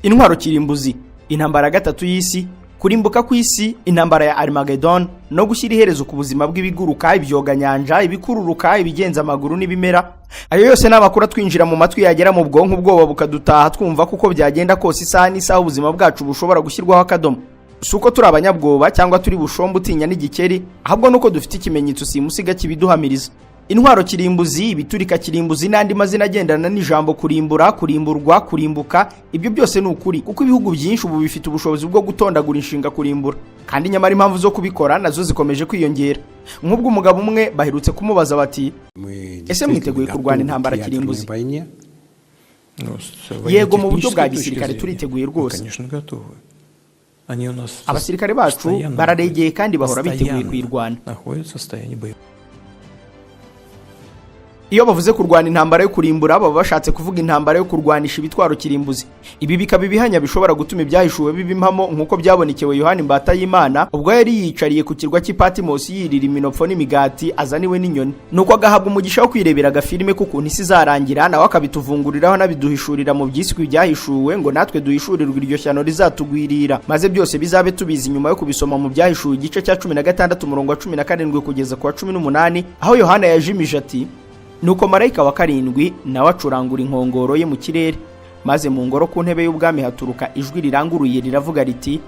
Intwaro kirimbuzi, intambara ya gatatu y'isi, kurimbuka kw'isi, intambara ya Armageddon no gushyira iherezo ku buzima bw'ibiguruka, ibyoganyanja, ibikururuka, ibigenza amaguru n'ibimera, ayo yose ni amakuru atwinjira mu matwi, yagera mu bwonko ubwoba bukadutaha, twumva kuko byagenda kose isaha n'isaha ubuzima bwacu bushobora gushyirwaho akadomo. Si uko turi abanyabwoba cyangwa turi bushombe utinya n'igikeri, ahubwo nuko dufite ikimenyetso simusiga kibiduhamiriza. Intwaro kirimbuzi, ibiturika kirimbuzi n'andi mazina agendana n'ijambo kurimbura, kurimburwa, kurimbuka, ibyo byose ni ukuri, kuko ibihugu byinshi ubu bifite ubushobozi bwo gutondagura inshinga kurimbura, kandi nyamara impamvu zo kubikora nazo zikomeje kwiyongera. Nk'ubwo umugabo umwe baherutse kumubaza bati: "Ese mwiteguye kurwana intambara kirimbuzi?" "Yego, mu buryo bwa gisirikare turiteguye rwose. Abasirikare bacu bararegeye kandi bahora biteguye kuyirwana." Iyo bavuze kurwana intambara yo kurimbura, baba bashatse kuvuga intambara yo kurwanisha ibitwaro kirimbuzi. Ibi bikaba ibihanya bishobora gutuma ibyahishuwe biba impamo, nk'uko byabonekewe Yohani Imbata y'Imana ubwo yari yiyicariye ku kirwa cy'i Patimosi, yirira iminopfo n'imigati azaniwe n'inyoni, nuko agahabwa umugisha wo kwirebera agafilime k'ukuntu isi izarangira, nawe akabituvunguriraho, anabiduhishurira mu byiswe ibyahishuwe, ngo natwe duhishurirwe iryo shyano rizatugwirira, maze byose bizabe tubizi nyuma yo kubisoma mu Byahishuwe igice cya 16, umurongo wa 17 kugeza ku wa 18, aho Yohana yajimije ati: "Nuko marayika wa karindwi nawe acurangura inkongoro ye mu kirere, maze mu ngoro ku ntebe y'ubwami haturuka ijwi riranguruye riravuga riti: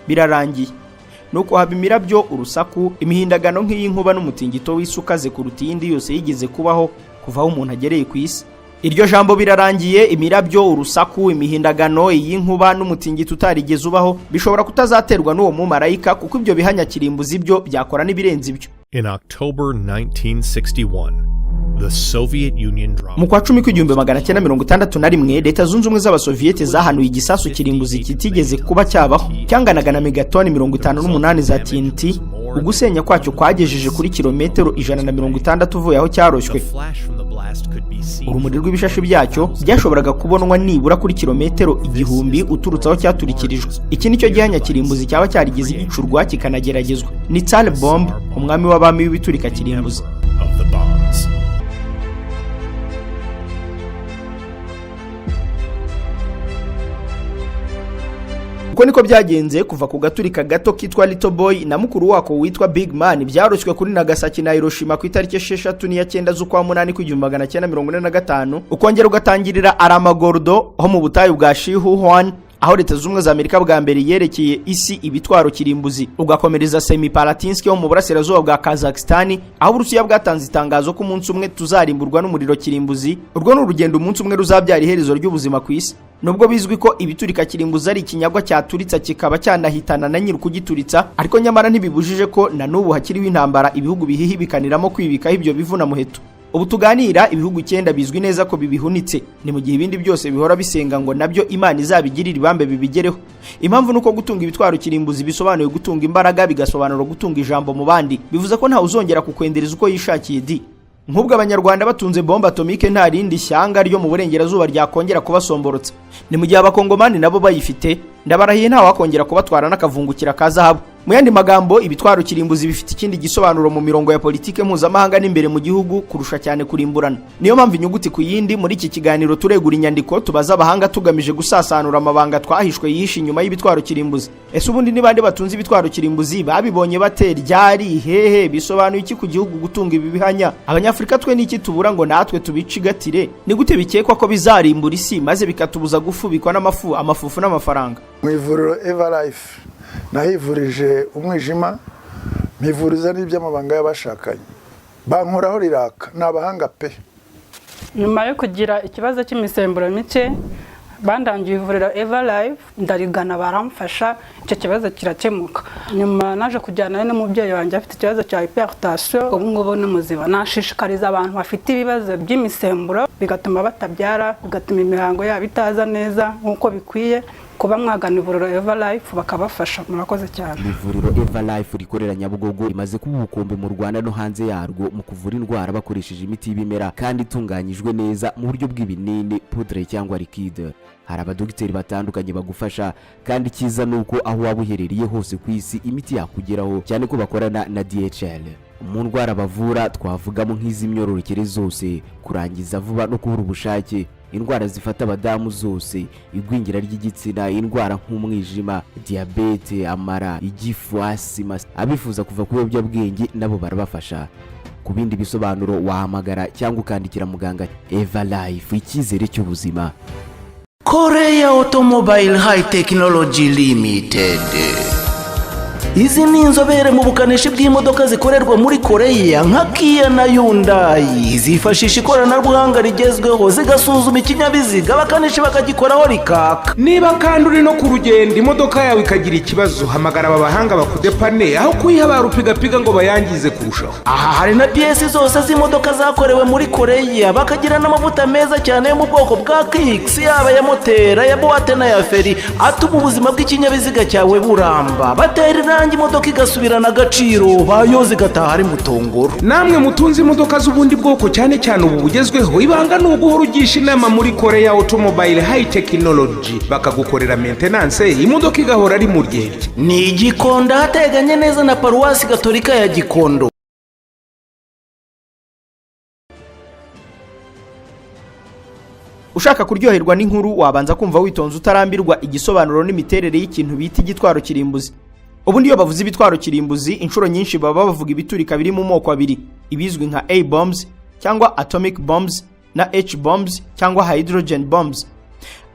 'Birarangiye.' Nuko haba imirabyo, urusaku, imihindagano nk'iy'inkuba n'umutingito w'isi ukaze kuruta iyindi yose yigeze kubaho kuva aho umuntu agereye ku isi." Iryo jambo "birarangiye", imirabyo, urusaku, imihindagano, iy'inkuba n'umutingito utarigeze ubaho bishobora kutazaterwa n'uwo mumarayika, kuko ibyo bihanya kirimbuzi byo byakora n'ibirenze ibyo. In October 1961, the Soviet Union dropped Mu kwa cumi kw'1961, Leta Zunze Ubumwe z'Abasoviyete zahanuye igisasu kirimbuzi kitigeze kuba cyabaho, cyanganaga na megatoni 58 za TNT. Ugusenya kwacyo kwagejeje kuri kilometero 160 uvuye aho cyaroshywe. The flash from the blast could be seen Urumuri rw'ibishashi byacyo byashoboraga kubonwa nibura kuri kilometero 1000 uturutse aho cyaturikirijwe. Iki nicyo gihanya kirimbuzi cyaba cyarigeze gicurwa kikanageragezwa. Ni Tsar Bomb, umwami w'abami w'ibiturika kirimbuzi. of the bombs. Uko niko byagenze kuva ku gaturika gato kitwa Little Boy na mukuru wako witwa Big Man, byaroshywe kuri Nagasaki na Hiroshima ku itariki 6 n'iya 9 z'ukwa munani kw'1945, ukongera ugatangirira Alamogordo ho mu butayu bwa Chihuahua, aho Leta Zunze Ubumwe za Amerika bwa mbere yerekeye isi ibitwaro kirimbuzi, ugakomereza Semipalatinsk ho mu burasirazuba bwa Kazakhstan, aho Uburusiya bwatanze itangazo ko umunsi umwe tuzarimburwa n'umuriro kirimbuzi. Urwo ni urugendo umunsi umwe ruzabyara iherezo ry'ubuzima ku isi. Nubwo bizwi ko ibiturika kirimbuzi ari ikinyagwa cyaturitsa kikaba cyanahitana na nyiri ukugituritsa, ariko nyamara ntibibujije ko na n'ubu hakiriho intambara ibihugu bihihibikaniramo kwibikaho ibyo bivuna muheto. Ubu tuganira, ibihugu 9 bizwi neza ko bibihunitse, ni mu gihe ibindi byose bihora bisenga ngo nabyo Imana izabigirire ibambe bibigereho. Impamvu ni uko gutunga ibitwaro kirimbuzi bisobanuye gutunga imbaraga, bigasobanura gutunga ijambo mu bandi, bivuze ko ntawe uzongera kukwendereza uko yishakiye di. Nk'ubwo Abanyarwanda batunze bombe atomique, nta rindi shyanga ryo mu burengerazuba ryakongera kubasomborotsa. Ni mu gihe Abakongomani nabo bayifite, ndabarahiye, nta wakongera kubatwara n'akavungukira ka zahabu. Mu yandi magambo, ibitwaro kirimbuzi bifite ikindi gisobanuro mu mirongo ya politike mpuzamahanga n'imbere mu gihugu kurusha cyane kurimburana. Niyo mpamvu inyuguti ku yindi muri iki kiganiro turegura inyandiko, tubaza abahanga, tugamije gusasanura amabanga twahishwe yihishe inyuma y'ibitwaro kirimbuzi. Ese ubundi ni bande batunze ibitwaro kirimbuzi? Babibonye bate? Ryari? Hehe? Bisobanuye iki ku gihugu gutunga ibi bihanya? Abanyafurika twe n'iki tubura ngo natwe tubicigatire? Ni gute bikekwa ko bizarimbura isi maze bikatubuza gufubikwa n'amafu, amafufu n'amafaranga? Mu ivuriro Eva Life nahivurije umwijima, mpivuriza n'iby'amabanga y'abashakanye, bankoraho riraka. Ni abahanga pe. Nyuma yo kugira ikibazo cy'imisemburo mike, bandangiye ivuriro Eva Life, ndarigana, baramfasha, icyo kibazo kirakemuka. Nyuma naje kujyana n'umubyeyi wanjye afite ikibazo cya hypertension, ubu ngubu ni muzima. Nashishikariza abantu bafite ibibazo by'imisemburo bigatuma batabyara, bigatuma imihango yabo itaza neza nk'uko bikwiye, kuba mwagana ivuriro Eva Life bakabafasha. Murakoze cyane. Ivuriro Eva Life rikorera Nyabugogo rimaze kuba ubukombe mu Rwanda no hanze yarwo mu kuvura indwara bakoresheje imiti y'ibimera kandi itunganyijwe neza mu buryo bw'ibinini, poudre cyangwa liquide. Hari abadogiteri batandukanye bagufasha, kandi icyiza ni uko aho waba uherereye hose ku isi imiti yakugeraho, cyane ko bakorana na DHL. Mu ndwara bavura twavugamo nk'iz'imyororokere zose, kurangiza vuba no kubura ubushake, Indwara zifata abadamu zose, igwingira ry'igitsina, indwara nk'umwijima, diyabete, amara, igifu, asima. Abifuza kuva ku biyobyabwenge nabo barabafasha. Ku bindi bisobanuro wahamagara cyangwa ukandikira muganga. Eva Life, icyizere cy'ubuzima. Korea Automobile High Technology Limited. Izi ni inzobere mu bukanishi bw'imodoka zikorerwa muri Koreya nka Kia na Hyundai. Zifashisha ikoranabuhanga rigezweho, zigasuzuma ikinyabiziga, abakanishi bakagikoraho rikaka. Niba kandi uri no ku rugendo, imodoka yawe ikagira ikibazo, hamagara aba bahanga bakudepane aho kuyiha ba rupigapiga ngo bayangize kurushaho. Aha hari na pièces zose z'imodoka zakorewe muri Koreya, bakagira n'amavuta meza cyane yo mu bwoko bwa Kixx, yaba aya moteri, aya boîte n'aya feri, atuma ubuzima bw'ikinyabiziga cyawe buramba. Batera irangi imodoka igasubirana agaciro, bayoza igataha ari mutongoro. Namwe mutunze imodoka z'ubundi bwoko, cyane cyane ubu bugezweho, ibanga ni uguhora ugisha inama muri Korea Automobile High Technology, bakagukorera maintenance, imodoka igahora ari mu ryerye. Ni Igikondo, ahateganye neza na Paruwasi Gatolika ya Gikondo. Ushaka kuryoherwa n'inkuru, wabanza kumva witonze utarambirwa igisobanuro n'imiterere y'ikintu bita igitwaro kirimbuzi. Ubundi iyo bavuze ibitwaro kirimbuzi, inshuro nyinshi baba bavuga ibiturika biri mu moko abiri: ibizwi nka A bombs cyangwa atomic bombs na H bombs cyangwa hydrogen bombs.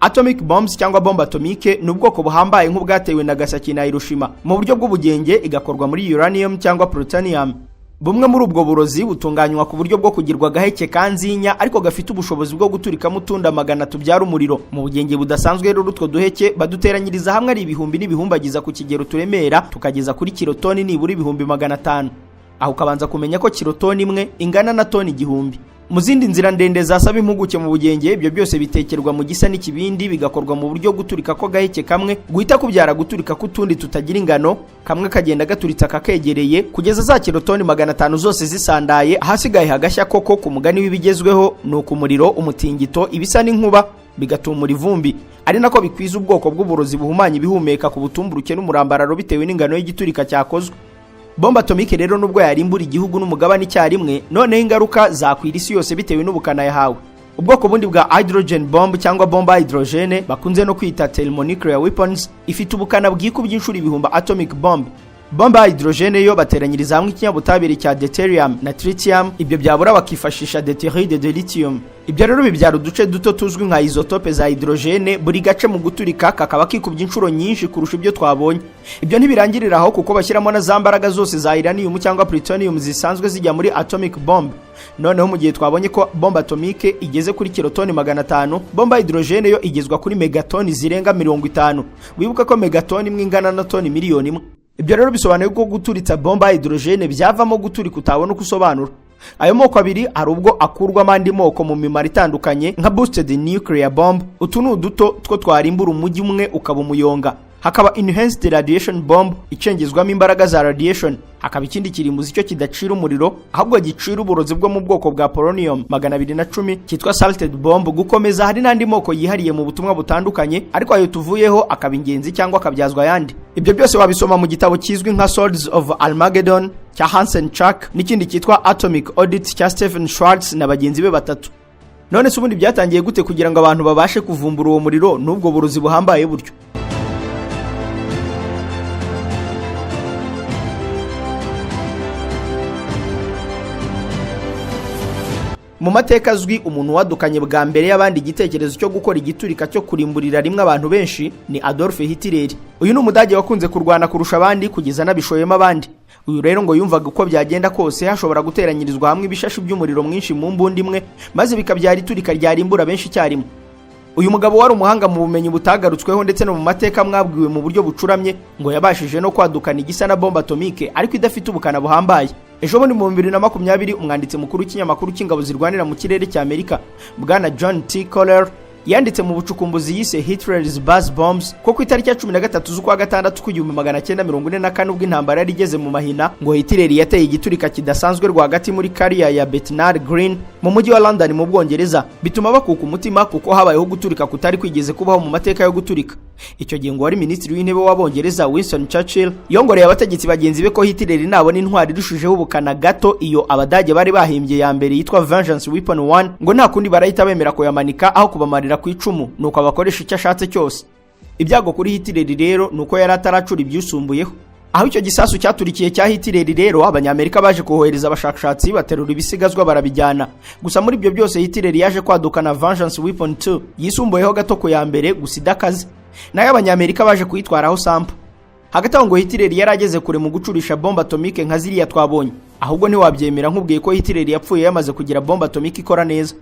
Atomic bombs cyangwa bombe atomique ni ubwoko buhambaye nk'ubwatewe Nagasaki na Hiroshima, mu buryo bw'ubugenge igakorwa muri uranium cyangwa plutonium. Bumwe muri ubwo burozi butunganywa ku buryo bwo kugirwa agaheke ka nzinya, ariko gafite ubushobozi bwo guturikamo utunda magana tubyara umuriro. Mu bugenge budasanzwe rero, utwo duheke baduteranyiriza hamwe ari ibihumbi n'ibihumbagiza ku kigero turemera tukageza kuri kilotoni nibura 500,000. Aho ukabanza kumenya ko kilotoni imwe ingana na toni 1000. Mu zindi nzira ndende zasaba impuguke mu bugenge, ibyo byose bitekerwa mu gisa n'ikibindi, bigakorwa mu buryo guturika kw'agaheke kamwe guhita kubyara guturika k'utundi tutagira ingano, kamwe kagenda gaturitsa kakegereye kugeza za kilotoni 500 zose zisandaye, ahasigaye hagashya koko. Ku mugani w'ibigezweho ni uku: umuriro, umutingito, ibisa n'inkuba bigatumura ivumbi, ari nako bikwiza ubwoko bw'uburozi buhumanya ibihumeka ku butumburuke n'umurambararo bitewe n'ingano y'igiturika cyakozwe. Bombe atomique rero, nubwo yarimbura igihugu n'umugabane icyarimwe, noneho ingaruka zakwira isi yose bitewe n'ubukana yahawe. Ubwoko bundi bwa hydrogen bomb cyangwa bomba hydrogène, bakunze no kwita thermonuclear weapons, ifite ubukana bwikubye inshuro ibihumbi atomic bomb. Bomba hydrogène yo bateranyiriza hamwe ikinyabutabire cya deuterium na tritium, ibyo byabura bakifashisha deutéride de lithium. Ibyo rero bibyara uduce duto tuzwi nka isotope za hydrogène, buri gace mu guturika kakaba kikubye inshuro nyinshi kurusha ibyo twabonye. Ibyo ntibirangirira aho, kuko bashyiramo na za mbaraga zose za uranium cyangwa plutonium zisanzwe zijya muri atomic bomb. Noneho mu gihe twabonye ko bombe atomique igeze kuri kilotoni 500, bomba hydrogène yo igezwa kuri megatoni zirenga 50. Wibuka ko megatoni imwe ingana na toni 1,000,000. Ibyo rero bisobanuye ko guturitsa bomba hydrogène byavamo guturika utabona uko usobanura. Ayo moko abiri hari ubwo akurwamo andi moko mu mimaro itandukanye, nka boosted nuclear bomb, utu ni uduto two twarimbura umujyi umwe ukaba umuyonga. Hakaba enhanced radiation bomb, icengezwamo imbaraga za radiation. Hakaba ikindi kirimbuzi cyo kidacira umuriro, ahubwo gicira uburozi bwo mu bwoko bwa polonium 210, cyitwa salted bomb. Gukomeza, hari n'andi moko yihariye mu butumwa butandukanye, ariko ayo tuvuyeho akaba ingenzi cyangwa akabyazwa ayandi. Ibyo byose wabisoma mu gitabo kizwi nka Swords of Armageddon cya Hansen Chuck, n'ikindi cyitwa Atomic Audit cya Stephen Schwartz na bagenzi be batatu. None se ubundi byatangiye gute kugira ngo abantu babashe kuvumbura uwo muriro n'ubwo burozi buhambaye buryo? Mu mateka azwi, umuntu wadukanye bwa mbere y'abandi igitekerezo cyo gukora igiturika cyo kurimburira rimwe abantu benshi ni Adolf Hitler. Uyu ni Umudage wakunze kurwana kurusha abandi, kugeza anabishoyemo abandi. Uyu rero ngo yumvaga uko byagenda kose hashobora guteranyirizwa hamwe ibishashi by'umuriro mwinshi mu mbunda imwe, maze bikabyara iturika ryarimbura benshi icyarimwe. Uyu mugabo wari umuhanga mu bumenyi butagarutsweho ndetse no mu mateka mwabwiwe mu buryo bucuramye, ngo yabashije no kwadukana igisa na bombe atomique, ariko idafite ubukana buhambaye. Ejo bundi mu 2020, umwanditsi mukuru w'ikinyamakuru cy'ingabo zirwanira mu kirere cya Amerika, bwana John T Coller, yanditse mu bucukumbuzi yise Hitler's Buzz Bombs ko ku itariki ya 13 z'ukwa gatandatu ku 1944, ubwo intambara yari igeze mu mahina, ngo Hitler yateye igiturika kidasanzwe rwagati muri kariya ya Bethnal Green mu mujyi wa London mu Bwongereza, bituma bakuka umutima kuko habayeho guturika kutari kwigeze kubaho mu mateka yo guturika. Icyo gihe ngo wari minisitiri w'intebe w'Abongereza, Winston Churchill, yongoreye abategetsi bagenzi be ko Hitler nabona intwari irushijeho ubukana gato iyo Abadage bari bahimbye ya mbere yitwa Vengeance Weapon 1, ngo nta kundi barahita bemera kuyamanika aho kubamarira ku icumu, nuko abakoresha icyo ashatse cyose. Ibyago kuri Hitler rero ni uko yari ataracura ibyisumbuyeho. Aho icyo gisasu cyaturikiye cya Hitler rero, Abanyamerika baje kohereza abashakashatsi, baterura ibisigazwa barabijyana. Gusa muri ibyo byose Hitler yaje kwadukana Vengeance Weapon 2 yisumbuyeho gato ku ya mbere, gusa idakaze. Nayo Abanyamerika baje kuyitwaraho sample. Hagati aho ngo Hitler yari ageze kure mu gucurisha bombe atomique nka ziriya twabonye. Ahubwo ntiwabyemera nkubwiye ko Hitler yapfuye yamaze kugira bombe atomique ikora neza?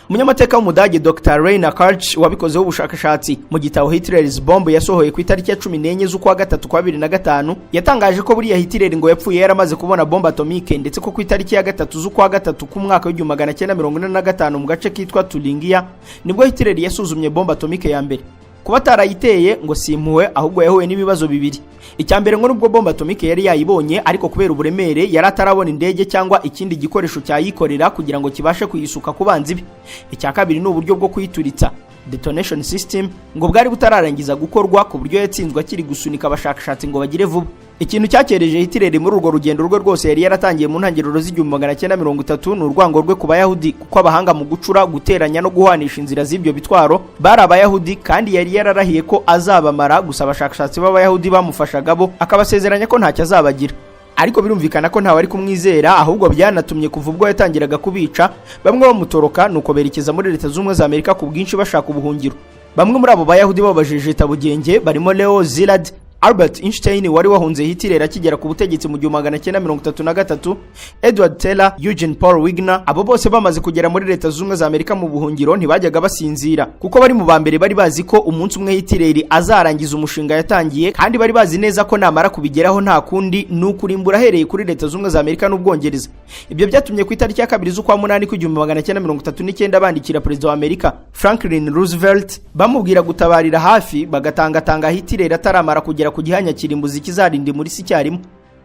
Umunyamateka w'Umudage Dr Reiner Karch, wabikozeho ubushakashatsi mu gitabo Hitler's Bomb yasohoye ku itariki ya 14 z'ukwa gatatu kwa 2005, yatangaje ko buriya Hitler ngo yapfuye yaramaze kubona bombe atomique, ndetse ko ku itariki ya 3 z'ukwa gatatu k'umwaka w'1945 mu gace kitwa Turingiya nibwo Hitler yasuzumye bombe atomique ya mbere. Kuba atarayiteye ngo si impuhwe, ahubwo yahuye n'ibibazo bibiri. Icya mbere, ngo nubwo bombe atomique yari yayibonye, ariko kubera uburemere yari atarabona indege cyangwa ikindi gikoresho cyayikorera kugira ngo kibashe kuyisuka ku banzi be. Icya kabiri ni uburyo bwo kuyituritsa, detonation system, ngo bwari butararangiza gukorwa, ku buryo yatsinzwe akiri gusunika abashakashatsi ngo bagire vuba. Ikintu cyakereje Hitler muri urwo rugendo rwe rwose yari yaratangiye mu ntangiriro z'1930 ni urwango rwe ku Bayahudi, kuko abahanga mu gucura, guteranya no guhwanisha inzira z'ibyo bitwaro bari Abayahudi, kandi yari yararahiye ko azabamara. Gusa abashakashatsi b'Abayahudi bamufashaga bo akabasezeranya ko ntacyo azabagira, ariko birumvikana ko ntawe ari kumwizera. Ahubwo byanatumye kuva ubwo yatangiraga kubica bamwe bamutoroka, nuko berekeza muri Leta z'Ubumwe za Amerika ku bwinshi bashaka ubuhungiro. Bamwe muri abo Bayahudi b'abajejetabugenge barimo Leo Szilard, Albert Einstein wari wahunze Hitler akigera ku butegetsi mu 1933, Edward Teller, Eugene Paul Wigner. Abo bose bamaze kugera muri Leta z'Ubumwe za Amerika mu buhungiro ntibajyaga basinzira, kuko bari mu ba mbere bari bazi ko umunsi umwe Hitler azarangiza umushinga yatangiye, kandi bari bazi neza ko namara kubigeraho nta kundi ni ukurimbura ahereye kuri Leta z'Ubumwe za Amerika n'Ubwongereza. Ibyo byatumye ku itariki ya 2 z'ukwa munani k'1939 bandikira perezida wa Amerika Franklin Roosevelt, bamubwira gutabarira hafi bagatangatanga Hitler ataramara kugera ku gihanya kirimbuzi kizarinda muri si icyarimwe.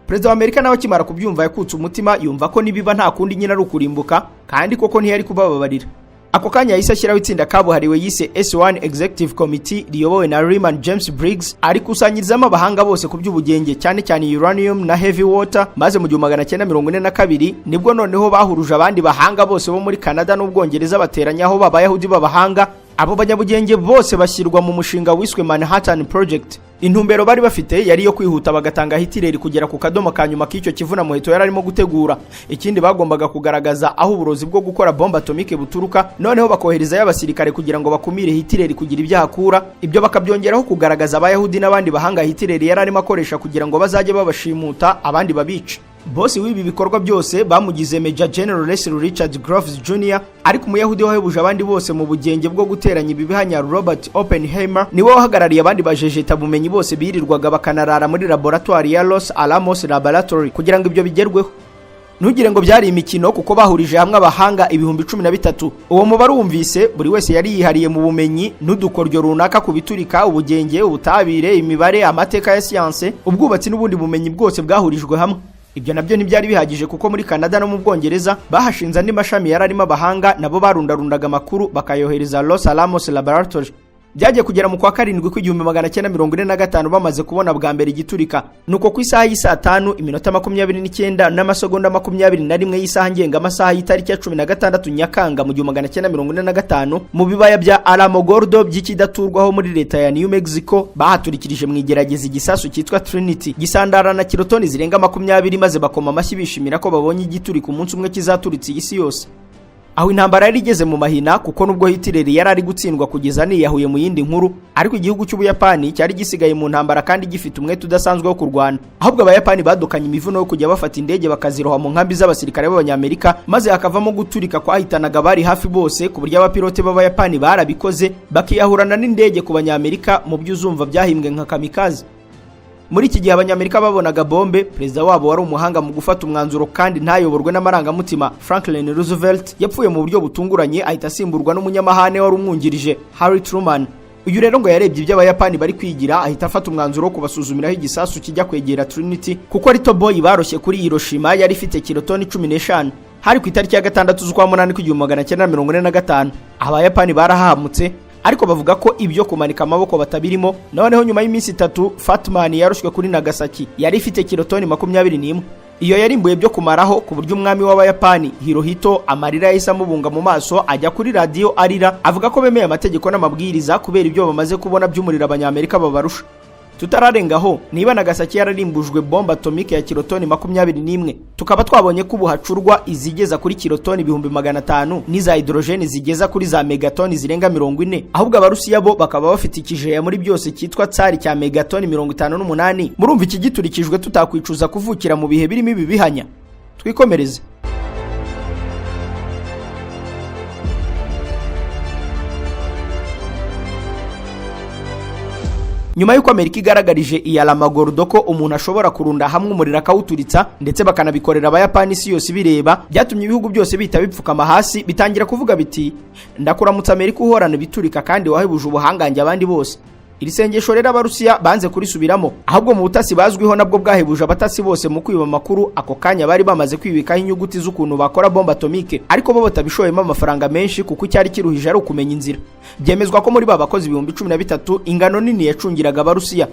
Perezida wa Amerika nawe akimara kubyumva yakutse umutima, yumva ko nibiba nta kundi nyine ari ukurimbuka, kandi koko ntiyari kubababarira. Ako kanya yahise ashyiraho itsinda kabuhariwe yise S1 Executive Committee, riyobowe na Lyman James Briggs, arikusanyirizamo abahanga bose ku by'ubugenge, cyane cyane uranium na heavy water. Maze mu 1942 nibwo noneho bahuruje abandi bahanga bose bo muri Canada n'Ubwongereza, bateranyaho b'Abayahudi b'abahanga. Abo banyabugenge bose bashyirwa mu mushinga wiswe Manhattan Project. Intumbero bari bafite yari iyo kwihuta bagatanga Hitler kugera ku kadomo ka nyuma k'icyo kivuna muheto yari arimo gutegura. Ikindi, bagombaga kugaragaza aho uburozi bwo gukora bombe atomique buturuka, noneho bakoherezayo abasirikare kugira ngo bakumire Hitler kugira ibyo ahakura. Ibyo bakabyongeraho kugaragaza Abayahudi n'abandi bahanga Hitler yari arimo akoresha kugira ngo bazajye babashimuta, abandi babice. Bosi w'ibi bikorwa byose bamugize Major General Leslie Richard Groves Jr., ariko Umuyahudi wahebuje abandi bose mu bugenge bwo guteranya ibi bihanya, Robert Oppenheimer, niwe wahagarariye abandi bajejeta bumenyi bose birirwaga bakanarara muri laboratoire ya Los Alamos Laboratory kugira ngo ibyo bigerweho. Ntugire ngo byari imikino, kuko bahurije hamwe abahanga 13,000. Uwo mubare wumvise, buri wese yari yihariye mu bumenyi n'udukoryo runaka ku biturika, ubugenge, ubutabire, imibare, amateka ya siyanse, ubwubatsi n'ubundi bumenyi bwose bwahurijwe hamwe. Ibyo nabyo ntibyari bihagije, kuko muri Canada no mu Bwongereza bahashinze andi mashami yari arimo abahanga, nabo barundarundaga amakuru bakayohereza Los Alamos Laboratory. Byagiye kugera mu kwa karindwi k'1945 bamaze kubona bwa mbere igiturika. Nuko ku isaha y'isaa 5 iminota 29 n'amasegonda 21 y'isaha ngengamasaha y'itariki ya 16 Nyakanga mu 1945, mu bibaya bya Alamogordo by'ikidaturwaho muri leta ya New Mexico, bahaturikirije mu igerageza igisasu cyitwa Trinity, gisandarana kilotoni zirenga 20, maze bakoma amashyi bishimira ko babonye igiturika umunsi umwe kizaturitse iyi si yose. Aho intambara yari igeze mu mahina, kuko nubwo Hitler yari ari gutsindwa kugeza niyahuye mu yindi nkuru, ariko igihugu cy'Ubuyapani cyari gisigaye mu ntambara kandi gifite umwete udasanzwe wo kurwana. Ahubwo Abayapani badukanye imivuno yo kujya bafata indege bakaziroha mu nkambi z'abasirikare b'Abanyamerika, maze hakavamo guturika kwahitanaga abari hafi bose, ku buryo abapilote b'Abayapani barabikoze bakiyahurana n'indege ku Banyamerika mu byo uzumva byahimbwe nka kamikaze. Muri iki gihe Abanyamerika babonaga bombe, perezida wabo wari umuhanga mu gufata umwanzuro kandi ntayoborwe n'amarangamutima, Franklin Roosevelt, yapfuye mu buryo butunguranye, ahita asimburwa n'umunyamahane wari umwungirije, Harry Truman. Uyu rero ngo yarebye ibyo Abayapani bari kwigira, ahita afata umwanzuro wo kubasuzumiraho igisasu kijya kwegera Trinity, kuko Little Boy baroshye kuri Hiroshima yari ifite kilotoni 15. Hari ku itariki ya 6 z'ukwa munani k'1945. Abayapani barahahamutse. Ariko bavuga ko ibyo kumanika amaboko batabirimo. Noneho nyuma y'iminsi 3 Fat Man yaroshywe kuri Nagasaki, yari ifite kilotoni 21. Iyo yarimbuye byo kumaraho, ku buryo umwami w'Abayapani Hirohito amarira yahise amubunga mu maso, ajya kuri radiyo arira, avuga ko bemeye amategeko n'amabwiriza kubera ibyo bamaze kubona by'umuriro Abanyamerika babarusha. Tutararengaho, niba Nagasaki yararimbujwe bombe atomique ya kilotoni 21, tukaba twabonye ko ubu hacurwa izigeza kuri kilotoni 500,000 n'iza hydrogène zigeza kuri za megatoni zirenga 40, ahubwo Abarusiya bo bakaba bafite ikijeya muri byose cyitwa Tsari cya megatoni 58, murumva iki giturikijwe tutakwicuza kuvukira mu bihe birimo ibi bihanya. Twikomereze. Nyuma y'uko Amerika igaragarije iya Lamagordo ko umuntu ashobora kurunda hamwe umuriro akawuturitsa, ndetse bakanabikorera Abayapani isi yose bireba, byatumye ibihugu byose bihita bipfukama hasi, bitangira kuvuga biti: "Ndakuramutsa Amerika uhorana ibiturika kandi wahebuje ubuhangange abandi bose." Iri sengesho rero Abarusiya banze kurisubiramo, ahubwo mu butasi bazwiho nabwo bwahebuje abatasi bose mu kwiba amakuru, ako kanya bari bamaze kwibikaho inyuguti z'ukuntu bakora bombe atomique, ariko bo batabishoyemo amafaranga menshi kuko icyari kiruhije ari ukumenya inzira. Byemezwa ko muri ba bakozi 13,000 ingano nini yacungiraga Abarusiya,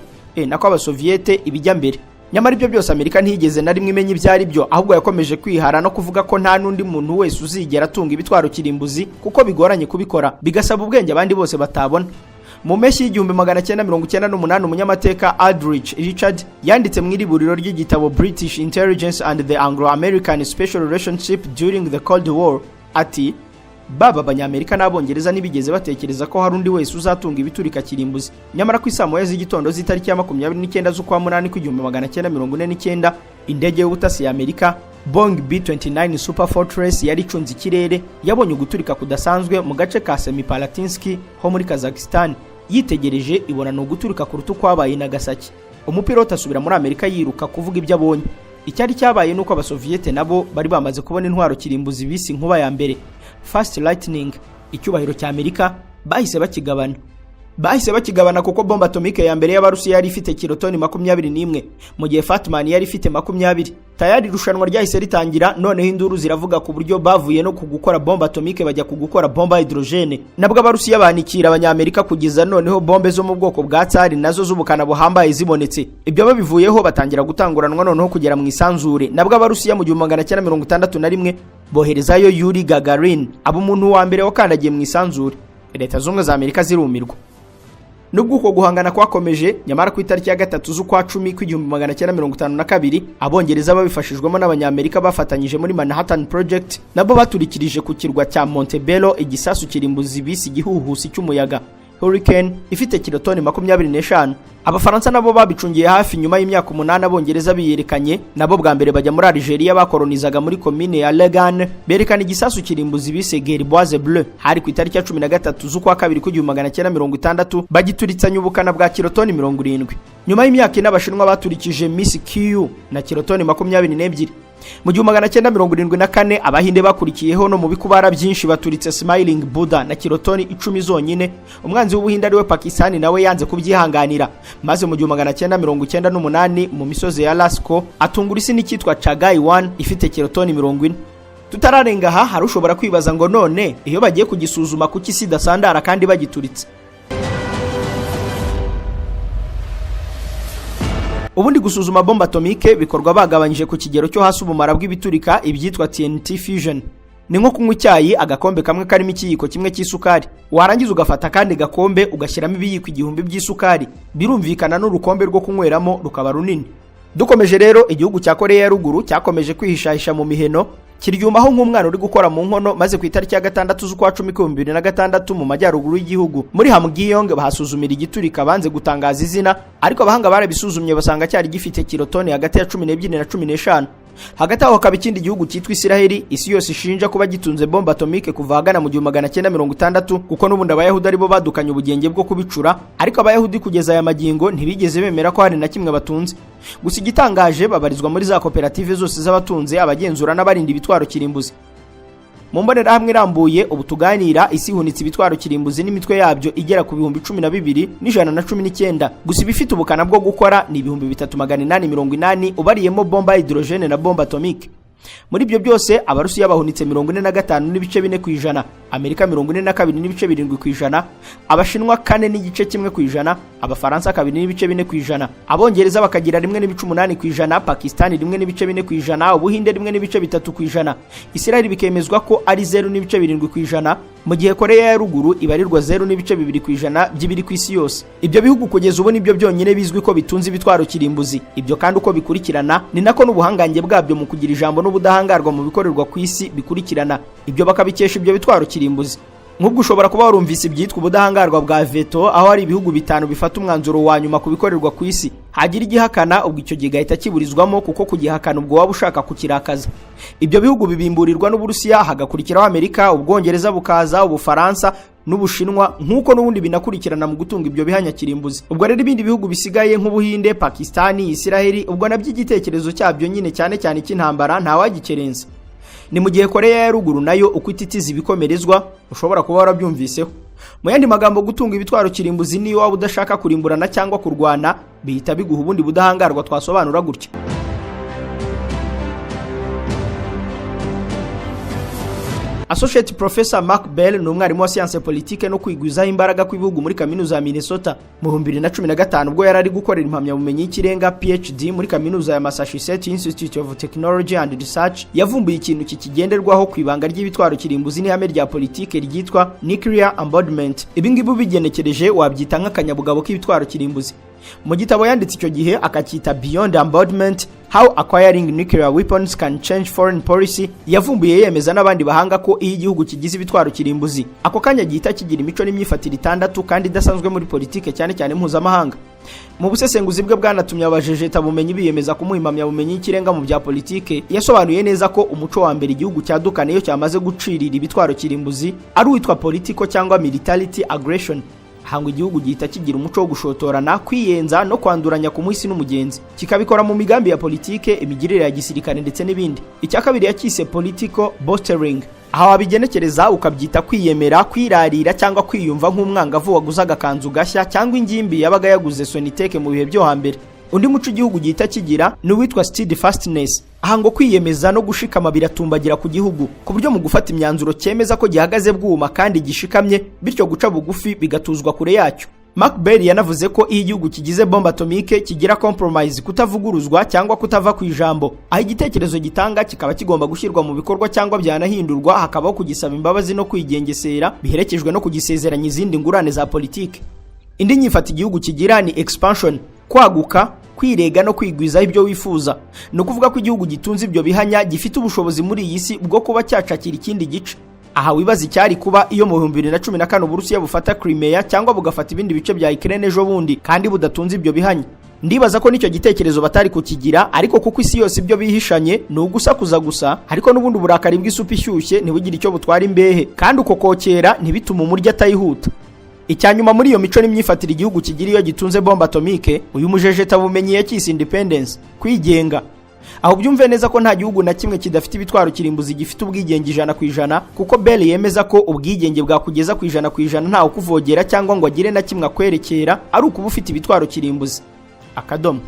nako Abasoviete ibijya mbere. Nyamara ibyo byose Amerika ntiyigeze na rimwe imenya ibyo ari byo, ahubwo yakomeje kwihara no kuvuga ko nta n'undi muntu wese uzigera atunga ibitwaro kirimbuzi kuko bigoranye kubikora, bigasaba ubwenge abandi bose batabona. Mu mpeshyi y'1998, umunyamateka Aldrich Richard yanditse mu iriburiro ry'igitabo British Intelligence and the Anglo-American Special Relationship During the Cold War ati: "Baba Abanyamerika n'Abongereza ntibigeze batekereza ko hari undi wese uzatunga ibiturika kirimbuzi." Nyamara ku isaa 1 z'igitondo z'itariki ya 29 z'ukwa munani 1949, indege y'ubutasi ya Amerika Boeing B-29 Super Fortress yari icunze ikirere yabonye uguturika kudasanzwe mu gace ka Semipalatinsk ho muri Kazakhstan. Yitegereje ibona ni uguturika kuruta ukwabaye Nagasaki. Umupiloti asubira muri Amerika yiruka kuvuga ibyo abonye. Icyari cyabaye nuko Abasoviete nabo bari bamaze kubona intwaro kirimbuzi bisi nkuba ya mbere, Fast Lightning. Icyubahiro cya Amerika bahise bakigabana, bahise bakigabana kuko bombe atomique ya mbere y'Abarusiya yari ifite kilotoni 21, mu gihe Fat Man yari ifite 20. Tayari irushanwa ryahise ritangira, noneho induru ziravuga ku buryo bavuye no kugukora bombe atomique bajya kugukora bombe hydrogène. Nabwo Abarusiya banikira Abanyamerika kugeza noneho bombe zo mu bwoko bwa Tsari nazo z'ubukana buhambaye zibonetse. Ibyo babivuyeho batangira gutanguranwa noneho kugera mu isanzure. Nabwo Abarusiya mu 1961 boherezayo Yuri Gagarin, aba umuntu wa mbere wakandagiye mu isanzure. Leta Zunze za Amerika zirumirwa. Nubwo uko guhangana kwakomeje, nyamara ku itariki ya 3 z'ukwa 10 1952, Abongereza babifashijwemo n'Abanyamerika bafatanyije muri Manhattan Project nabo baturikirije ku kirwa cya Montebello igisasu kirimbuzi bisi igihuhusi cy'umuyaga Hurricane ifite kilotoni 25. Abafaransa nabo babicungiye hafi. Nyuma y'imyaka 8 Abongereza biyerekanye nabo bwa mbere bajya muri Algeria bakolonizaga muri komine ya Legane, berekana igisasu kirimbuzi bise Gerboise Bleu. Hari ku itariki ya 13 z'ukwa kabiri 1960, bagituritsanya ubukana bwa kilotoni 70. Nyuma y'imyaka 4 Abashinwa baturikije Miss Q na kilotoni 22. Mu 1974 Abahinde bakurikiyeho no mu bikubara byinshi baturitse Smiling Buddha na kilotoni 10 zonyine. Umwanzi w'Ubuhinde ariwe Pakistan nawe yanze kubyihanganira, maze mu 1998 mu misozi ya Lascaux atungura isi n'icyitwa Chagai 1 ifite kilotoni 40. Tutararenga aha, hari ushobora kwibaza ngo none iyo bagiye kugisuzuma kuki isi idasandara kandi bagituritse? Ubundi gusuzuma bombe atomique bikorwa bagabanyije ku kigero cyo hasi ubumara bw'ibiturika, ibyitwa TNT fusion. Ni nko kunywa icyayi agakombe kamwe karimo ikiyiko kimwe cy'isukari, warangiza ugafata kandi gakombe ugashyiramo ibiyiko 1000 by'isukari. Birumvikana n'urukombe rwo kunyweramo rukaba runini. Dukomeje rero, igihugu cya Korea ya Ruguru cyakomeje kwihishahisha mu miheno, kiryumaho nk'umwana uri gukora mu nkono, maze ku itariki ya 6 z'ukwa 10 2006 mu majyaruguru y'igihugu muri Hamgyong bahasuzumira igiturika. Banze gutangaza izina, ariko abahanga barabisuzumye basanga cyari gifite kilotoni hagati ya 12 na 15. Hagati aho hakaba ikindi gihugu cyitwa Isiraheli isi yose ishinja kuba gitunze bombe atomique kuva ahagana mu 1960, kuko n'ubundi Abayahudi aribo badukanye ubugenge bwo kubicura. Ariko Abayahudi kugeza aya magingo ntibigeze bemera ko hari na kimwe batunze. Gusa igitangaje, babarizwa muri za koperative zose z'abatunze, abagenzura n'abarinda ibitwaro kirimbuzi. Mu mbonerahamwe irambuye ubu tuganira, isi ihunitse ibitwaro kirimbuzi n'imitwe yabyo igera ku 12,119. Gusa ibifite ubukana bwo gukora ni 3,880, ubariyemo bomba hydrogène na bomba atomique. Muri ibyo byose, Abarusiya bahunitse 45.4%, Amerika 42.7%, Abashinwa 4.1%, Abafaransa 2.4%, Abongereza bakagira 1.8%, Pakistani 1.4%, Ubuhinde 1.3%, Israel bikemezwa ko ari 0.7%, mu gihe Korea ya Ruguru ibarirwa 0.2% by'ibiri ku isi yose. Ibyo bihugu kugeza ubu nibyo byonyine bizwi ko bitunze ibitwaro kirimbuzi. Ibyo kandi uko bikurikirana ni nako n'ubuhangange bwabyo mu kugira ijambo n'ubudahangarwa mu bikorerwa ku isi bikurikirana. Ibyo bakabikesha ibyo bitwaro kirimbuzi. Nk'ubwo ushobora kuba warumvise ibyitwa ubudahangarwa bwa veto, aho hari ibihugu bitanu bifata umwanzuro wa nyuma ku bikorerwa ku isi. Hagira igihakana, ubwo icyo gihe gahita kiburizwamo, kuko kugihakana ubwo waba ushaka kukirakaza. Ibyo bihugu bibimburirwa n'Uburusiya, hagakurikiraho Amerika, Ubwongereza bukaza, Ubufaransa n'Ubushinwa, nk'uko n'ubundi binakurikirana mu gutunga ibyo bihanya kirimbuzi. Ubwo rero ibindi bihugu bisigaye nk'Ubuhinde, Pakistani, Isiraheli, ubwo nabyo igitekerezo cyabyo nyine, cyane cyane cy'intambara, ntawagikerenza. Ni mu gihe Korea ya Ruguru nayo uko ititiza ibikomerezwa, ushobora kuba warabyumviseho. Mu yandi magambo, gutunga ibitwaro kirimbuzi, niyo waba udashaka kurimburana cyangwa kurwana, bihita biguha ubundi budahangarwa twasobanura gutya. Associate Professor Mark Bell ni umwarimu wa science politique no kwigwizaho imbaraga kw'ibihugu muri kaminuza ya Minnesota. Mu 2015, ubwo yari ari gukorera impamyabumenyi y'ikirenga PhD muri kaminuza ya Massachusetts Institute of Technology and Research, yavumbuye ikintu kikigenderwaho ku ibanga ry'ibitwaro kirimbuzi n'ihame rya politike ryitwa nuclear embodiment. Ibi ngibi ubigenekereje wabyita nk'akanyabugabo k'ibitwaro kirimbuzi. Mu gitabo yanditse icyo gihe akacyita Beyond Embodiment: How Acquiring Nuclear Weapons Can Change Foreign Policy, yavumbuye yemeza n'abandi bahanga ko iyo igihugu kigize ibitwaro kirimbuzi, ako kanya gihita kigira imico n'imyifatire itandatu kandi idasanzwe muri politike, cyane cyane mpuzamahanga. Mu busesenguzi bwe bwanatumye abajejeta bumenyi biyemeza kumuha impamyabumenyi y'ikirenga mu bya politike, yasobanuye neza ko umuco wa mbere igihugu cyadukana iyo cyamaze gucirira ibitwaro kirimbuzi ari uwitwa political cyangwa militarity aggression. Hangwa igihugu gihita kigira umuco wo gushotorana, kwiyenza no kwanduranya ku muhisi n'umugenzi, kikabikora mu migambi ya politike, imigirire ya gisirikare ndetse n'ibindi. Icya kabiri yakise political bolstering. Aha wabigenekereza ukabyita kwiyemera, kwirarira cyangwa kwiyumva nk'umwangavu waguze agakanzu gashya cyangwa ingimbi yabaga yaguze soniteke mu bihe byo hambere. Undi muco igihugu gihita kigira ni uwitwa steadfastness. Aha ngo kwiyemeza no gushikama biratumbagira ku gihugu, ku buryo mu gufata imyanzuro cyemeza ko gihagaze bwuma kandi gishikamye, bityo guca bugufi bigatuzwa kure yacyo. Mark Bell yanavuze ko iyo igihugu kigize bombe atomique kigira compromise, kutavuguruzwa cyangwa kutava ku ijambo, aho igitekerezo gitanga kikaba kigomba gushyirwa mu bikorwa cyangwa byanahindurwa hakabaho kugisaba imbabazi no kwigengesera, biherekejwe no kugisezeranya izindi ngurane za politike. Indi nyifata igihugu kigira ni expansion, kwaguka, kwirega no kwigwizaho ibyo wifuza. Ni ukuvuga ko igihugu gitunze ibyo bihanya gifite ubushobozi muri iyi si bwo kuba cyacakira ikindi gice. Aha wibaza icyari kuba iyo mu 2014 Uburusiya bufata Crimea cyangwa bugafata ibindi bice bya Ukraine ejo bundi kandi budatunze ibyo bihanya. Ndibaza ko nicyo gitekerezo batari kukigira, ariko kuko isi yose ibyo bihishanye ni ugusakuza gusa, ariko n'ubundi uburakari bw'isupu ishyushye ntibugire icyo butwara imbehe, kandi uko kokera ntibitume umuryo atayihuta. Icyanyuma muri iyo mico n'imyifatire igihugu kigira iyo gitunze bombe atomique, uyu mujejeta bumenyi yakise independence, kwigenga. Aho byumve neza ko nta gihugu na kimwe kidafite ibitwaro kirimbuzi gifite ubwigenge 100%, kuko Bell yemeza ko ubwigenge bwakugeza ku 100% ntawe ukuvogera cyangwa ngo agire na kimwe akwerekera ari ukuba ufite ibitwaro kirimbuzi. Akadomo.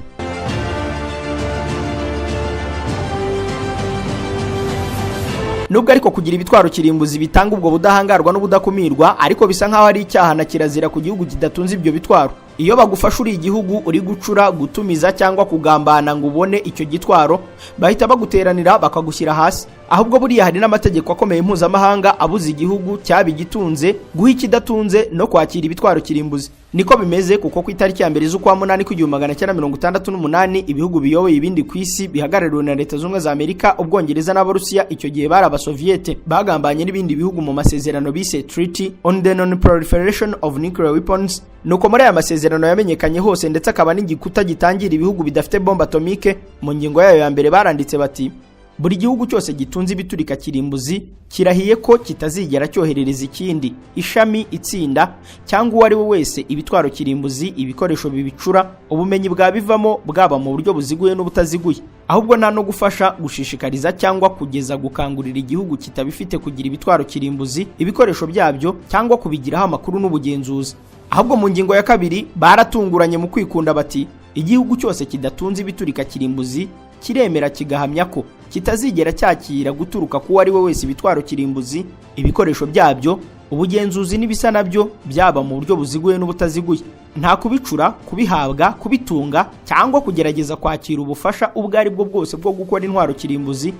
Nubwo ariko kugira ibitwaro kirimbuzi bitanga ubwo budahangarwa n'ubudakumirwa, ariko bisa nkaho ari icyaha na kirazira ku gihugu kidatunze ibyo bitwaro. Iyo bagufasha uri igihugu uri gucura, gutumiza cyangwa kugambana ngo ubone icyo gitwaro, bahita baguteranira bakagushyira hasi. Ahubwo buriya hari n'amategeko akomeye mpuzamahanga abuza igihugu cyaba igitunze guha ikidatunze no kwakira ibitwaro kirimbuzi. Niko bimeze, kuko ku itariki ya 1 z'ukwa munani 1968, ibihugu biyoboye ibindi ku isi bihagarariwe na Leta Zunze za Amerika, Ubwongereza n'Abarusiya, icyo gihe bari Abasoviyete, bagambanye n'ibindi bihugu mu masezerano bise Treaty on the Non-Proliferation of Nuclear Weapons. Nuko muri aya masezerano yamenyekanye hose ndetse akaba n'igikuta gitangira ibihugu bidafite bombe atomique, mu ngingo yayo ya mbere baranditse bati: buri gihugu cyose gitunze ibiturika kirimbuzi kirahiye ko kitazigera cyoherereza ikindi ishami, itsinda cyangwa uwo ari we wese ibitwaro kirimbuzi, ibikoresho bibicura, ubumenyi bwabivamo, bwaba mu buryo buziguye n'ubutaziguye. Ahubwo nta no gufasha, gushishikariza cyangwa kugeza gukangurira igihugu kitabifite kugira ibitwaro kirimbuzi, ibikoresho byabyo cyangwa kubigiraho amakuru n'ubugenzuzi. Ahubwo mu ngingo ya kabiri baratunguranye mu kwikunda bati: igihugu cyose kidatunze ibiturika kirimbuzi Kiremera kigahamya ko kitazigera cyakira guturuka ku uwo ari we wese ibitwaro kirimbuzi, ibikoresho byabyo, ubugenzuzi n'ibisa nabyo, byaba mu buryo buziguye n'ubutaziguye. Nta kubicura, kubihabwa, kubitunga cyangwa kugerageza kwakira ubufasha ubwo ari bwo bwose bwo gukora intwaro kirimbuzi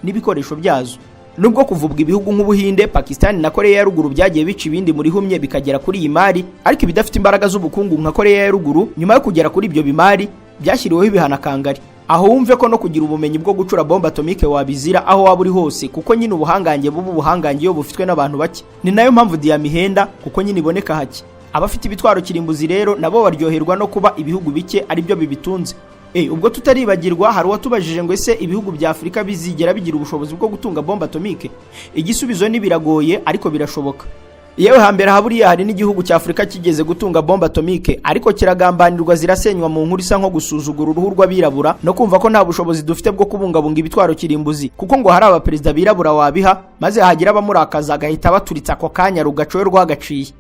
n'ibikoresho byazo. Nubwo kuvubwa ibihugu nk'Ubuhinde, Pakistan na Korea ya Ruguru byagiye bica ibindi muri humye bikagera kuri iyi mari, ariko ibidafite imbaraga z'ubukungu nka Korea ya Ruguru, nyuma yo kugera kuri ibyo bimari byashyiriweho ibihanakangari. Aho wumve ko no kugira ubumenyi bwo gucura bombe atomique wabizira aho waba uri hose, kuko nyine ubuhangange buba ubuhangange iyo bufitwe n'abantu bake. Ni nayo mpamvu diyama ihenda, kuko nyine iboneka hake. Abafite ibitwaro kirimbuzi rero nabo baryoherwa no kuba ibihugu bike aribyo bibitunze. Ubwo tutaribagirwa, hari uwatubajije ngo: ese ibihugu bya Afurika bizigera bigira ubushobozi bwo gutunga bombe atomique? Igisubizo ni: biragoye, ariko birashoboka. Yewe, hambere aha buriya hari n'igihugu cya Afurika kigeze gutunga bombe atomique, ariko kiragambanirwa zirasenywa mu nkuru isa nko gusuzugura uruhu rw'abirabura no kumva ko nta bushobozi dufite bwo kubungabunga ibitwaro kirimbuzi, kuko ngo hari abaperezida birabura wabiha maze hagira abamurakaza agahita baturitsa ako kanya rugacoye rwagaciye.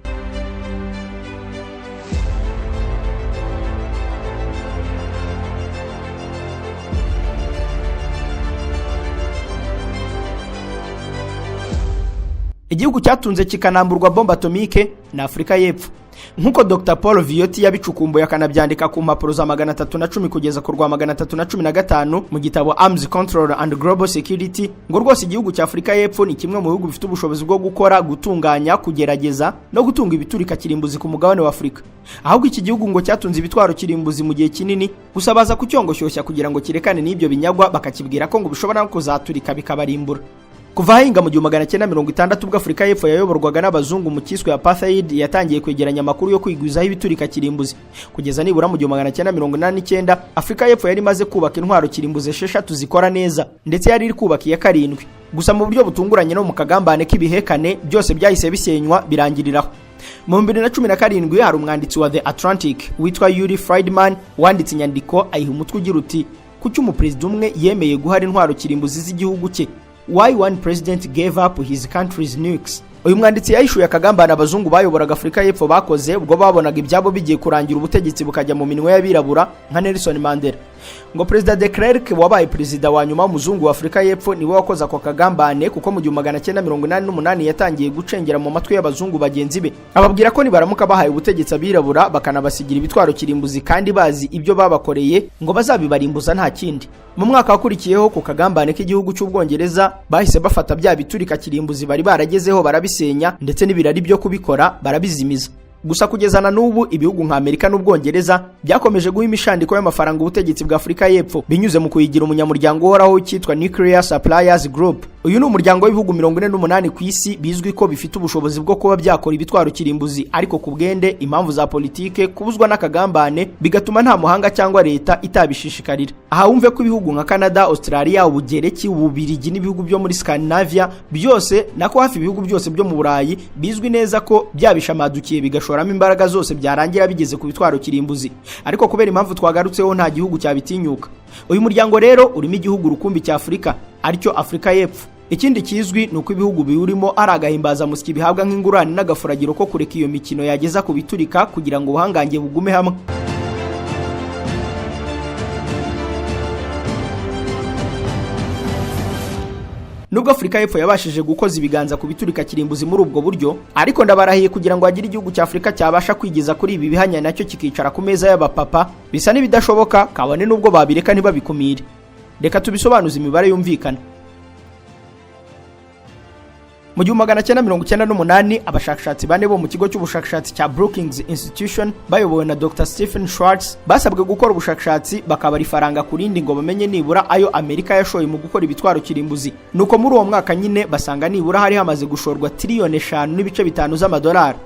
Igihugu cyatunze kikanamburwa bombe atomique ni Afurika y'Epfo, nk'uko Dr Paul Viotti yabicukumbuye akanabyandika ku mpapuro za 310 kugeza ku rwa 315 mu gitabo Arms Control and Global Security. Ngo rwose igihugu cya Afurika y'Epfo ni kimwe mu bihugu bifite ubushobozi bwo gukora, gutunganya, kugerageza no gutunga ibiturika kirimbuzi ku mugabane wa Afurika. Ahubwo iki gihugu ngo cyatunze ibitwaro kirimbuzi mu gihe kinini, gusa baza kucyongoshyushya kugira ngo kirekane n'ibyo binyagwa, bakakibwira ko ngo bishobora no kuzaturika bikabarimbura. Kuva ahinga mu 1960, ubwo Afurika y'Epfo yayoborwaga n'abazungu mu kiswe apartheid, yatangiye kwegeranya amakuru yo kwigwizaho ibiturika kirimbuzi. Kugeza nibura mu 1989, Afurika y'Epfo yari imaze kubaka intwaro kirimbuzi esheshatu zikora neza, ndetse yari iri kubaka iya karindwi. Gusa mu buryo butunguranye no mu kagambane k'ibihekane, byose byahise bisenywa birangiriraho. Mu 2017 hari umwanditsi wa The Atlantic witwa Yuri Friedman wanditse inyandiko ayiha umutwe ugira uti: "Kuki umuperezida umwe yemeye guhara intwaro kirimbuzi z'igihugu cye?" Why one president gave up his country's nukes. Uyu mwanditsi yahishuye akagambane abazungu bayoboraga Afurika y'Epfo bakoze ubwo babonaga ibyabo bigiye kurangira, ubutegetsi bukajya mu minwe y'abirabura nka Nelson Mandela. Ngo Perezida de Klerk, wabaye perezida wa nyuma w'umuzungu wa Afurika y'Epfo, niwe wakoze ako kagambane, kuko mu 1988 yatangiye gucengera mu matwi y'abazungu bagenzi be, ababwira ko nibaramuka bahaye ubutegetsi abirabura bakanabasigira ibitwaro kirimbuzi kandi bazi ibyo babakoreye, ngo bazabibarimbuza nta kindi. Mu mwaka wakurikiyeho, ku kagambane k'igihugu cy'Ubwongereza, bahise bafata bya biturika kirimbuzi bari baragezeho barabisenya, ndetse n'ibirari byo kubikora barabizimiza. Gusa kugeza na n'ubu ibihugu nka Amerika n'Ubwongereza byakomeje guha imishandiko y'amafaranga ubutegetsi bwa Afurika y'Epfo binyuze mu kuyigira umunyamuryango uhoraho cyitwa Nuclear Suppliers Group. Uyu ni umuryango w'ibihugu 48 ku isi bizwi ko bifite ubushobozi bwo kuba byakora ibitwaro kirimbuzi, ariko ku bwende impamvu za politike, kubuzwa n'akagambane, bigatuma nta muhanga cyangwa leta itabishishikarira. Aha wumve ko ibihugu nka Canada, Australia, Ubugereki, Ububirigi n'ibihugu byo muri Scandinavia byose, nako hafi ibihugu byose byo mu Burayi, bizwi neza ko byabishamadukiye bigashoramo imbaraga zose byarangira bigeze ku bitwaro kirimbuzi, ariko kubera impamvu twagarutseho nta gihugu cyabitinyuka. Uyu muryango rero urimo igihugu rukumbi cya Afurika, aricyo Afurika y'Epfo. Ikindi kizwi ni uko ibihugu biwurimo ari agahimbazamusyi bihabwa nk'ingurane n'agafuragiro ko kureka iyo mikino yageza ku biturika kugira ngo ubuhangange bugume hamwe. Nubwo Afurika y'Epfo yabashije gukoza ibiganza ku biturika kirimbuzi muri ubwo buryo, ariko ndabarahiye, kugira ngo hagire igihugu cya Afurika cyabasha kwigeza kuri ibi bihanya nacyo kikicara ku meza y'abapapa, bisa n'ibidashoboka, kabone n'ubwo babireka ntibabikumire. Reka tubisobanuze imibare yumvikana. Mu 1998, abashakashatsi bane bo mu kigo cy'ubushakashatsi cya Brookings Institution bayobowe na Dr Stephen Schwartz basabwe gukora ubushakashatsi bakabara ifaranga ku rindi ngo bamenye nibura ayo Amerika yashoye mu gukora ibitwaro kirimbuzi. Nuko muri uwo mwaka nyine basanga nibura hari hamaze gushorwa tiriyoni 5.5 z'amadolari.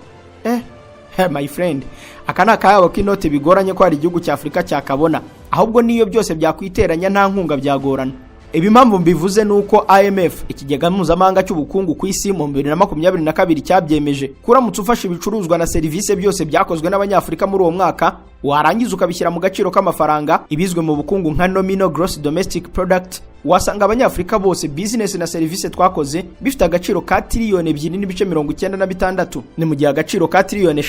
My friend, aka ni akayabo k'inote bigoranye ko hari igihugu cya Afurika cyakabona. Ahubwo niyo byose byakwiteranya nta nkunga byagorana. Ibi impamvu mbivuze ni uko IMF, ikigega mpuzamahanga cy'ubukungu ku isi, mu 2022 cyabyemeje. Kuramutse ufashe ibicuruzwa na serivisi byose byakozwe n'Abanyafurika muri uwo mwaka, warangiza ukabishyira mu gaciro k'amafaranga, ibizwe mu bukungu nka nominal gross domestic product. Wasanga Abanyafurika bose bizinesi na serivisi twakoze bifite agaciro ka 2.96 tiriyoni. Ni mu gihe agaciro ka 5.5 tiriyoni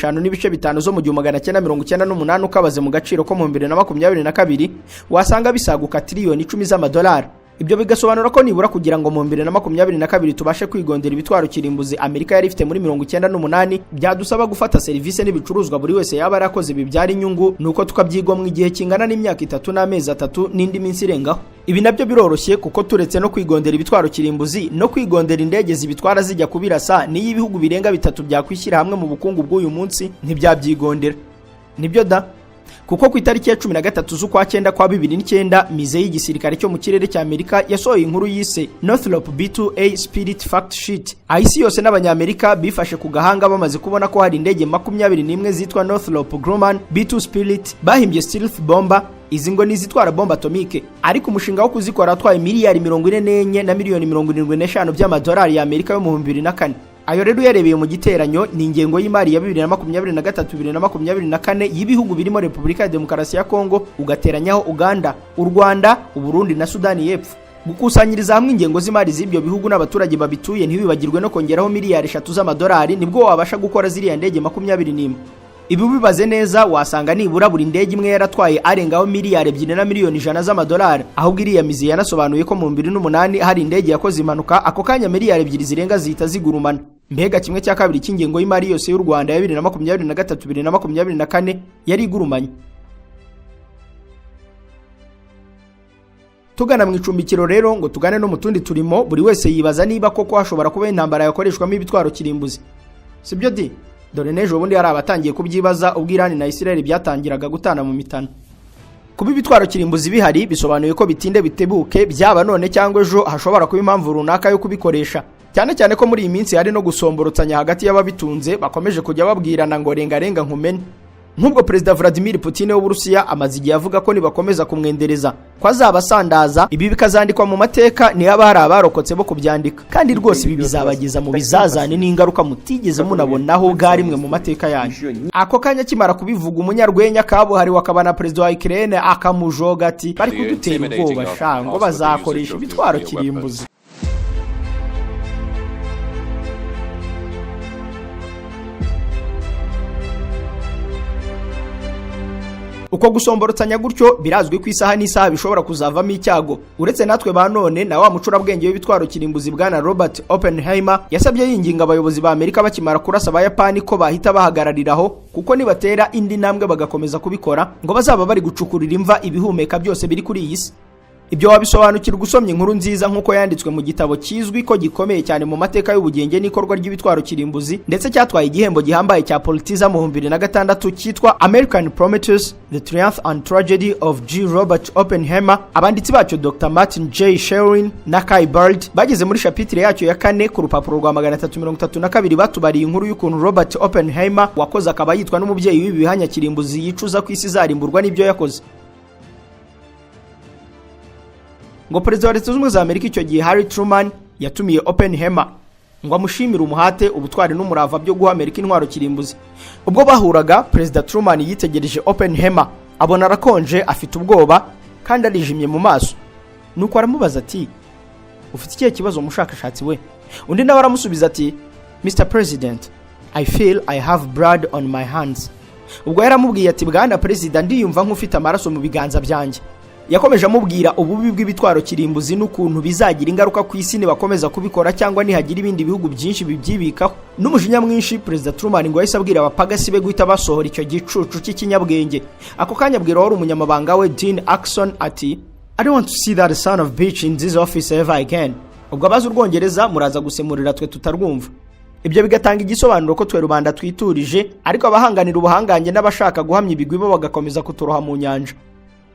zo mu 1998 ukabaze mu gaciro ko mu 2022, wasanga bisaguka 10 tiriyoni z'amadolari. Ibyo bigasobanura ko nibura kugira ngo mu 2022 tubashe kwigondera ibitwaro kirimbuzi Amerika yari ifite muri 98, byadusaba gufata serivisi n'ibicuruzwa buri wese yaba yarakoze bibyara inyungu, nuko tukabyigomwa igihe kingana n'imyaka 3 n'amezi 3 n'indi minsi irengaho. Ibi nabyo biroroshye, kuko turetse no kwigondera ibitwaro kirimbuzi no kwigondera indege zibitwara zijya kubirasa, niyo ibihugu birenga bitatu byakwishyira hamwe mu bukungu bw'uyu munsi ntibyabyigondera. Nibyo da, kuko ku itariki ya 13 z'ukwa cyenda kwa 2009, musée y'igisirikare cyo mu kirere cya Amerika yasohoye inkuru yise Northrop B2A Spirit Fact Sheet. Aho isi yose n'Abanyamerika bifashe ku gahanga bamaze kubona ko hari indege 21 zitwa Northrop Grumman B2 Spirit bahimbye stealth bomber. Izi ngo ni izitwara bombe atomique, ariko umushinga wo kuzikora watwaye 44,075 miliyoni by'amadolari y'Amerika yo mu 2004. Ayo rero uyarebeye mu giteranyo ni ingengo y'imari ya 2023 2024 y'ibihugu birimo Repubulika ya Demokarasi ya Kongo, ugateranyaho Uganda, u Rwanda, Uburundi na Sudani y'Epfo. Gukusanyiriza hamwe ingengo z'imari z'ibyo bihugu n'abaturage babituye, ntiwibagirwe no kongeraho 3 miliyari z'amadolari, nibwo wabasha gukora ziriya ndege 21. Ibi ubibaze neza wasanga nibura buri ndege imwe yaratwaye arengaho 2.1 miliyoni z'amadolari. Ahubwo iriya musée yanasobanuye ko mu 2008 hari indege yakoze impanuka, ako kanya 2 miliyari zirenga zihita zigurumana. Mbega 1/2 cy'ingengo y'imari yose y'u Rwanda ya 2023 2024 yari igurumanye. Tugana mu icumbikiro rero, ngo tugane no mu tundi turimo, buri wese yibaza niba koko hashobora kuba intambara yakoreshwamo ibitwaro kirimbuzi. Sibyo di? Dore n'ejo bundi hari abatangiye kubyibaza ubwo Irani na Israel byatangiraga gutana mu mitano. Kuba ibitwaro kirimbuzi bihari bisobanuye ko bitinde bitebuke, byaba none cyangwa ejo, hashobora kuba impamvu runaka yo kubikoresha, cyane cyane ko muri iyi minsi hari no gusomborotsanya hagati y'ababitunze, bakomeje kujya babwirana ngo renga renga nkumene. Nk'ubwo Perezida Vladimir Putin w'Uburusiya amaze igihe avuga ko nibakomeza kumwendereza ko azabasandaza. Ibi bikazandikwa mu mateka ntihaba hari abarokotse bo kubyandika, kandi rwose ibi bizabageza mu bizazane n'ingaruka mutigeze munabonaho bwa rimwe mu mateka yanyu. Ako kanya akimara kubivuga, umunyarwenya kabuhariwe akaba na perezida wa Ukraine akamujoga ati: "Bari kudutera ubwoba sha, ngo bazakoresha ibitwaro kirimbuzi." Uko gusomborotsanya gutyo birazwi ko isaha n'isaha bishobora kuzavamo icyago. Uretse natwe ba none, na wa mucurabwenge w'ibitwaro kirimbuzi bwana Robert Oppenheimer yasabye yinginga abayobozi ba Amerika bakimara kurasa Abayapani ko bahita bahagarariraho, kuko nibatera indi ntambwe bagakomeza kubikora, ngo bazaba bari gucukurira imva ibihumeka byose biri kuri iyi si. Ibyo wabisobanukirwa usomye inkuru nziza nk'uko yanditswe mu gitabo kizwi ko gikomeye cyane mu mateka y'ubugenge n'ikorwa ry'ibitwaro kirimbuzi, ndetse cyatwaye igihembo gihambaye cya Pulitzer mu 2006, cyitwa American Prometheus: The Triumph and Tragedy of J. Robert Oppenheimer. Abanditsi bacyo Dr Martin J. Sherwin na Kai Bird bageze muri chapitre yacyo ya kane ku rupapuro rwa 332, batubariye inkuru y'ukuntu Robert Oppenheimer wakoze akaba yitwa n'umubyeyi w'ibi bihanya kirimbuzi yicuza ku isi izarimburwa n'ibyo yakoze. Ngo perezida wa Leta Zunze Ubumwe za Amerika icyo gihe Harry Truman yatumiye Oppenheimer ngo amushimire umuhate, ubutwari n'umurava byo guha Amerika intwaro kirimbuzi. Ubwo bahuraga, Perezida Truman yitegereje Oppenheimer abona arakonje, afite ubwoba kandi arijimye mu maso. Nuko aramubaza ati: "Ufite ikihe kibazo, umushakashatsi we?" Undi nawe aramusubiza ati: "Mr President, I feel I have blood on my hands." Ubwo yaramubwiye ati: "Bwana Perezida, ndiyumva nk'ufite amaraso mu biganza byanjye." Yakomeje amubwira ububi bw'ibitwaro kirimbuzi n'ukuntu bizagira ingaruka ku isi nibakomeza kubikora cyangwa nihagira ibindi bihugu byinshi bibyibikaho. N'umujinya mwinshi, Perezida Truman ngo yahise abwira abapagasi be guhita basohora icyo gicucu cy'ikinyabwenge. Ako kanya abwira wari umunyamabanga we Dean Acheson ati: "I don't want to see that son of bitch in this office ever again." Ubwo abazi Urwongereza muraza gusemurira twe tutarwumva. Ibyo bigatanga igisobanuro ko twe rubanda twiturije, ariko abahanganira ubuhangange n'abashaka guhamya ibigwi bo bagakomeza kuturoha mu nyanja.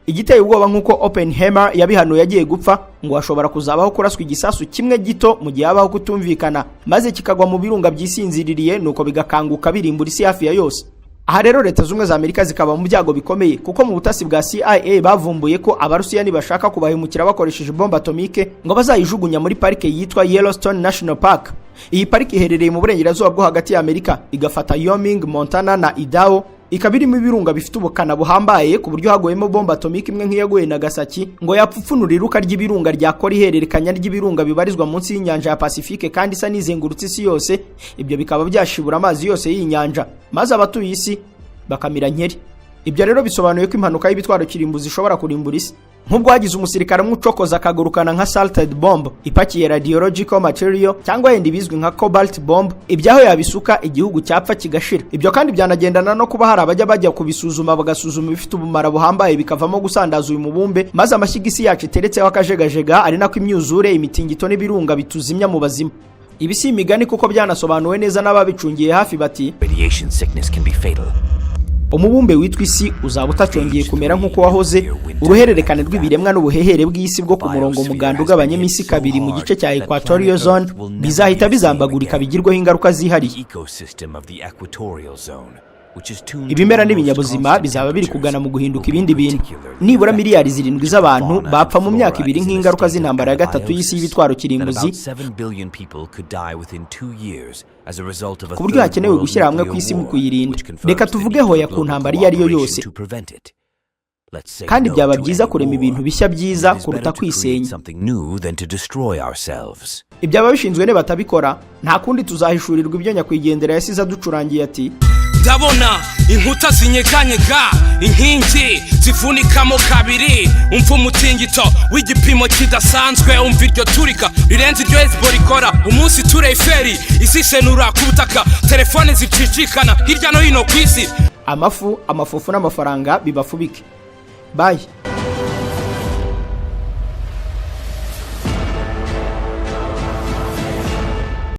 Igiteye ubwoba, nk'uko Oppenheimer yabihanuye agiye gupfa, ngo hashobora kuzabaho kuraswa igisasu kimwe gito mu gihe habaho kutumvikana, maze kikagwa mu birunga byisinziririye, nuko bigakanguka birimbura isi hafi ya yose. Aha rero Leta Zunze za Amerika zikaba mu byago bikomeye, kuko mu butasi bwa CIA bavumbuye ko Abarusiya nibashaka kubahemukira bakoresheje bombe atomique, ngo bazayijugunya muri parike yitwa Yellowstone National Park. Iyi parike iherereye mu burengerazuba bwo hagati ya Amerika, igafata Wyoming, Montana na Idaho. Ikaba irimo ibirunga bifite ubukana buhambaye, ku buryo haguyemo bombe atomique imwe nk'iyaguye Nagasaki, ngo yapfupfunura iruka ry'ibirunga ryakora ihererekanya ry'ibirunga bibarizwa munsi y'inyanja ya Pacifique, kandi isa n'izengurutse isi yose. Ibyo bikaba byashibura amazi yose y'iyi nyanja, maze abatuye isi bakamira nkeri. Ibyo rero bisobanuye ko impanuka y'ibitwaro kirimbuzi ishobora kurimbura isi, nk'ubwo hagize umusirikare umwe ucokoza akagurukana nka salted bomb ipakiye radiological material, cyangwa yenda ibizwi nka cobalt bomb. Ibyaho yabisuka, igihugu cyapfa kigashira. Ibyo kandi byanagendana no kuba hari abajya bajya kubisuzuma, bagasuzuma ibifite ubumara buhambaye, bikavamo gusandaza uyu mubumbe, maze amashyiga isi yacu iteretseho akajegajega, ari nako imyuzure, imitingito n'ibirunga bituzimya mu bazima. Ibi si imigani, kuko byanasobanuwe neza n'ababicungiye hafi, bati: Radiation sickness can be fatal. "Umubumbe witwa isi uzaba utacyongeye kumera nk'uko wahoze. Uruhererekane rw'ibiremwa n'ubuhehere bw'isi bwo ku murongo muganda ugabanyemo isi kabiri mu gice cya equatorial zone bizahita bizambagurika, bigirweho ingaruka zihariye. Ibimera n'ibinyabuzima bizaba biri kugana mu guhinduka ibindi bintu. Nibura miliyari 7 z'abantu bapfa mu myaka 2 nk'ingaruka z'intambara ya gatatu y'isi y'ibitwaro kirimbuzi, ku buryo hakenewe gushyira hamwe ku isi mu kuyirinda. Reka tuvuge hoya ku ntambara iyo ari yo yose, kandi byaba byiza kurema ibintu bishya byiza kuruta kwisenya. Ibyo ababishinzwe nibatabikora, nta kundi, tuzahishurirwa ibyo nyakwigendera yasize aducurangiye, ati: Ndabona inkuta zinyeganyega, inkingi zivunikamo kabiri, umva umutingito w'igipimo kidasanzwe, umva iryo turika rirenze iryo Hezbollah ikora umunsi. Tour Eiffel isisenura ku butaka, telefone zicicikana hirya no hino ku isi. Amafu, amafufu n'amafaranga bibafubike. Bye.